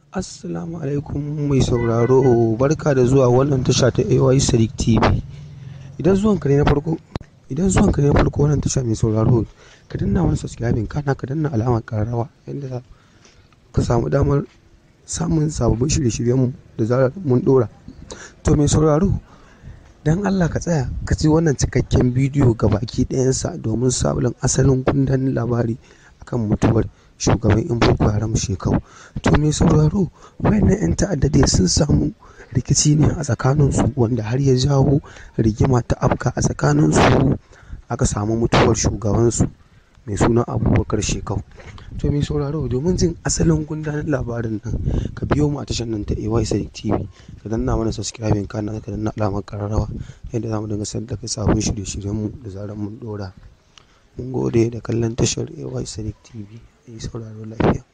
Assalamu alaikum mai sauraro, barka da zuwa wannan tasha ta AY Sadiq TV. Idan zuwanka ne na farko, idan zuwanka ne na farko wannan tasha mai sauraro, ka danna wani subscribing, kana ka danna alamar ƙararrawa yadda za ka samu damar samun sababbin shirye-shiryenmu da zarar mun ɗora. To mai sauraro, don Allah ka tsaya ka ji wannan cikakken bidiyo gabaki ɗayansa domin samun asalin kundin labari akan mutuwar shugaban 'yan Boko Haram Shekau. To mai sauraro, wayannan 'yan ta'adda dai sun samu rikici ne a tsakaninsu wanda har ya jawo rigima ta afka a tsakaninsu, aka samu mutuwar shugabansu mai suna Abubakar Shekau. To mai sauraro, domin jin asalin gundarin labarin nan, ka biyo mu a tashar nan ta AY Sadiq TV, ka danna mana subscribing, kana ka danna alamar ƙararrawa yadda za mu dinga sanar da kai sabon shirye-shiryenmu da zarar mun ɗora. Mun gode da kallon tashar AY Sadiq TV. Yi sauraro lafiya.